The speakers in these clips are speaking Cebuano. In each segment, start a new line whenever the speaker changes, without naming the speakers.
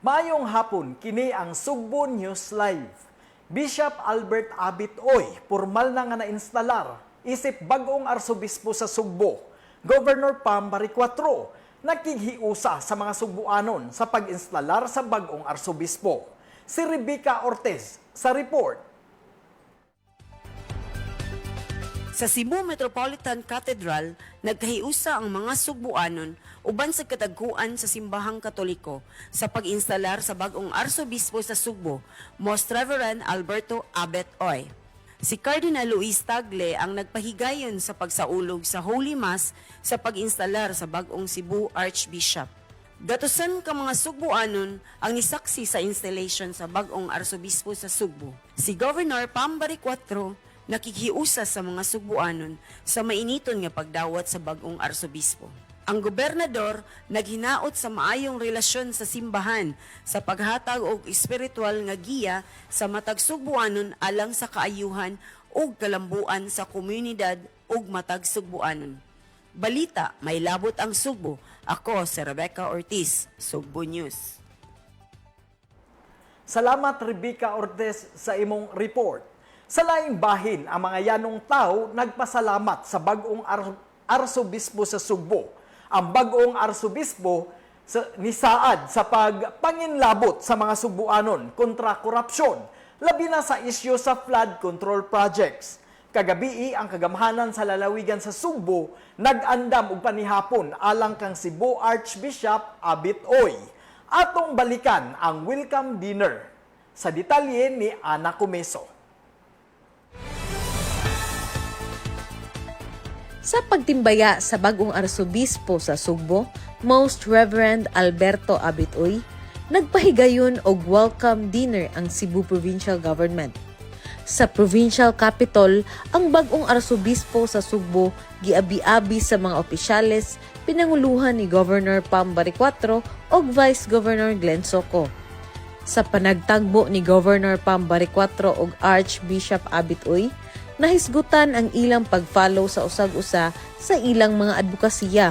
Maayong hapon, kini ang Sugbo News Live. Bishop Albert Abit Oy, pormal na nga nainstalar isip bag-ong arsobispo sa Sugbo. Governor Pam Baricuatro, nakighiusa sa mga Sugbuanon sa pag-instalar sa bag-ong arsobispo. Si Rebecca Ortiz sa report.
Sa Cebu Metropolitan Cathedral, nagkahiusa ang mga Sugbuanon uban sa katagkuan sa Simbahang Katoliko sa pag-instalar sa bagong arsobispo sa Sugbo, Most Reverend Alberto Abet Oy. Si Cardinal Luis Tagle ang nagpahigayon sa pagsaulog sa Holy Mass sa pag-instalar sa bagong Cebu Archbishop. Gatusan ka mga Sugbuanon ang nisaksi sa installation sa bagong arsobispo sa Sugbo. Si Governor Pam Baricuatro nakikiusa sa mga Sugbuanon sa mainiton nga pagdawat sa bagong arsobispo. Ang gobernador naghinaot sa maayong relasyon sa simbahan sa paghatag og espiritual nga giya sa matag Sugbuanon alang sa kaayuhan ug kalambuan sa komunidad ug matag Sugbuanon. Balita, may labot ang Sugbo. Ako si Rebecca Ortiz, Sugbo News.
Salamat, Rebecca Ortiz, sa imong report. Sa laing bahin, ang mga yanong tao nagpasalamat sa bagong arsobispo sa Sugbo. Ang bagong arsobispo nisaad sa pagpanginlabot sa mga Sugbuanon kontra korupsyon, labi na sa isyu sa flood control projects. Kagabii, ang kagamhanan sa lalawigan sa Sugbo nag-andam og panihapon alang kang Cebu Archbishop Abit Oy. Atong balikan ang welcome dinner. Sa detalye ni Ana Comeso.
Sa pagtimbaya sa bagong arsobispo sa Sugbo, Most Reverend Alberto Abitoy, nagpahigayon og welcome dinner ang Cebu Provincial Government. Sa Provincial Capitol, ang bagong arsobispo sa Sugbo giabi-abi sa mga opisyales pinanguluhan ni Governor Pam Baricuatro ug Vice Governor Glenn Soco. Sa panagtagbo ni Governor Pam Baricuatro ug Archbishop Abit Uy, nahisgutan ang ilang pag-follow sa usag-usa sa ilang mga advokasya.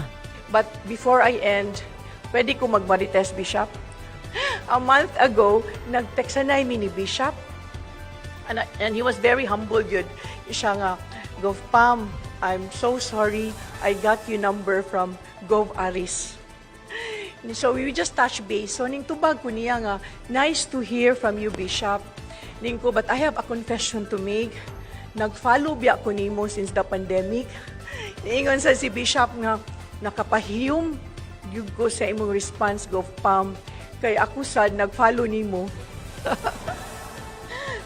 But before I end, pwede ko magmarites, Bishop? A month ago, nag-text na mi ni Bishop. And he was very humble yun. Siya nga, "Gov Pam, I'm so sorry. I got you number from Gov Aris." So we just touch base. So ning tubag ko niya nga, "Nice to hear from you, Bishop." Ning ko, "But I have a confession to make. Nag-follow biya ko nimo since the pandemic." Niingon sa si Bishop nga, "Nakapahiyom gyud ko sa imong response, Gov Pam. Kay ako sad nag-follow nimo."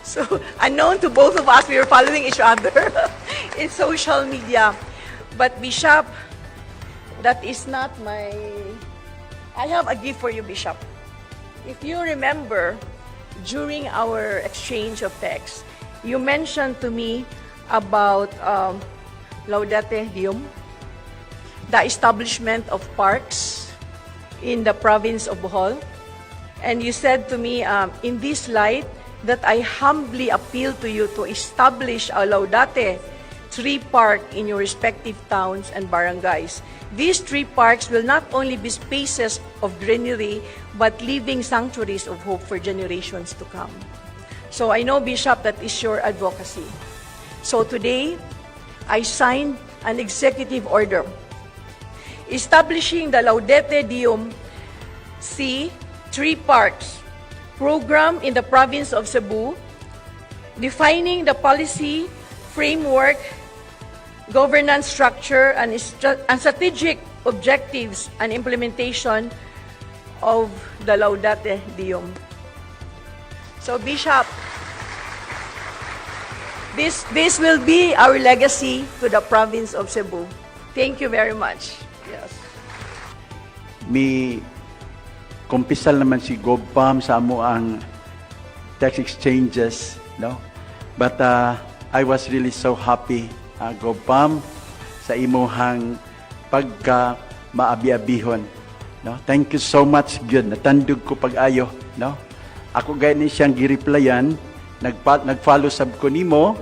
So, unknown to both of us, we were following each other in social media. But Bishop, that is not my... I have a gift for you, Bishop. If you remember, during our exchange of texts, you mentioned to me about Laudate Deum, the establishment of parks in the province of Bohol. And you said to me, "In this light, that I humbly appeal to you to establish a Laudate tree park in your respective towns and barangays. These tree parks will not only be spaces of greenery, but living sanctuaries of hope for generations to come." So I know, Bishop, that is your advocacy. So today, I signed an executive order establishing the Laudate Deum C Tree Parks program in the province of Cebu, defining the policy framework, governance structure, and strategic objectives and implementation of the Laudate Deum. So, Bishop, this will be our legacy to the province of Cebu. Thank you very much. Yes.
Mi kumpisal naman si Gobpam sa amo ang text exchanges, no? But I was really so happy, Gobpam, sa imuhang pagka maabi-abihon, no? Thank you so much, gyud. Natandog ko pag-ayo, no? Ako gay ni siyang gireplyan, nag-follow sab ko nimo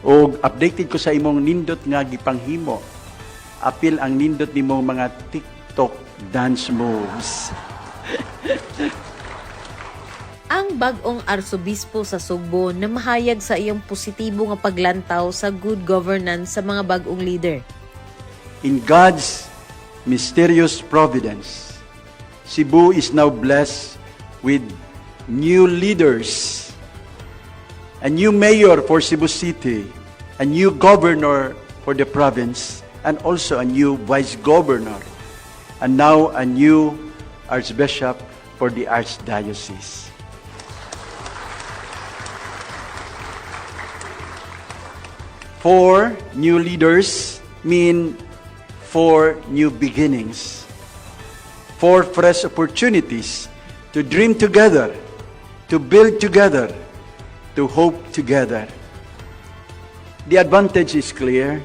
og updated ko sa imong nindot nga gipanghimo. Apil ang nindot nimong mga TikTok dance moves.
Ang bag-ong arsobispo sa Sugbo na mahayag sa iyang positibo nga paglantaw sa good governance sa mga bag-ong leader.
In God's mysterious providence, Cebu is now blessed with new leaders, a new mayor for Cebu City, a new governor for the province, and also a new vice governor, and now a new archbishop for the archdiocese. Four new leaders mean four new beginnings, four fresh opportunities to dream together, to build together, to hope together. The advantage is clear: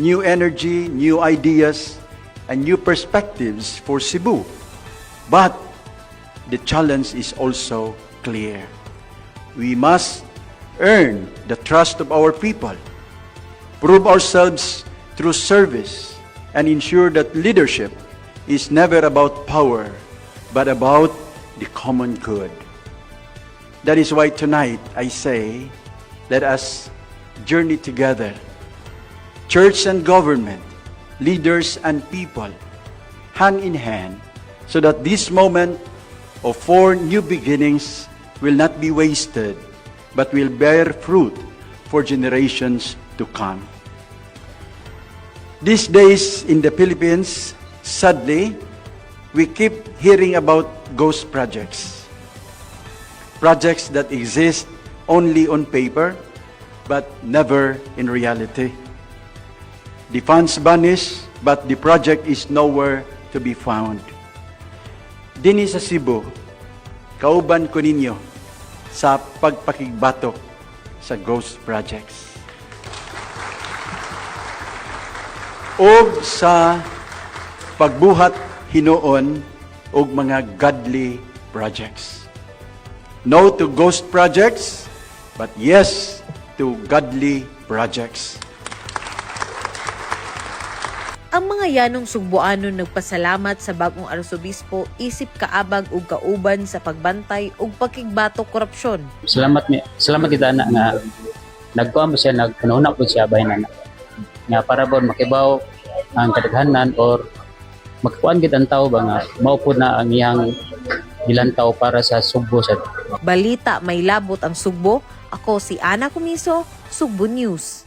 new energy, new ideas, and new perspectives for Cebu. But the challenge is also clear. We must earn the trust of our people, prove ourselves through service, and ensure that leadership is never about power, but about the common good. That is why tonight I say, let us journey together, church and government, leaders and people, hand in hand, so that this moment of four new beginnings will not be wasted, but will bear fruit for generations to come. These days in the Philippines, sadly, we keep hearing about ghost projects. Projects that exist only on paper, but never in reality. The funds vanish, but the project is nowhere to be found. Dinhi sa Cebu, kauban ko ninyo sa pagpakigbatok sa ghost projects og sa pagbuhat hinuon og mga godly projects. No to ghost projects, but yes to godly projects.
Ang mga yanong Sugboanon nagpasalamat sa bagong arsobispo isip kaabag ug kauban sa pagbantay ug pakigbatok korupsyon.
Salamat ni, salamat kita na nga nagkuan mo siya, nagpanuna po siya bahin na nga para ba makibaw ang kadaghanan or magkuan gid ang tao ba nga mao po na ang iyang gilantaw para sa Sugbo sa
Balita may labot ang Sugbo. Ako si Ana Kumiso, Sugbo News.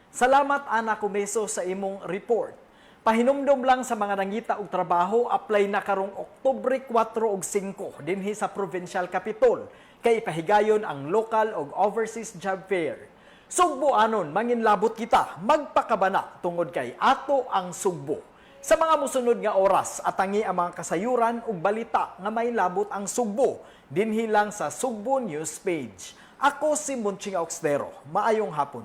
Salamat, Ana Kumeso, sa imong report. Pahinumdom lang sa mga nangita og trabaho, apply na karong Oktubre 4 ug 5 dinhi sa Provincial Capitol kay ipahigayon ang local ug overseas job fair. Sugboanon, manginlabot kita, magpakabana tungod kay ato ang Sugbo. Sa mga musunod nga oras, atangi ang mga kasayuran ug balita nga may labot ang Sugbo dinhi lang sa Sugbo News page. Ako si Munching Auxtero. Maayong hapon.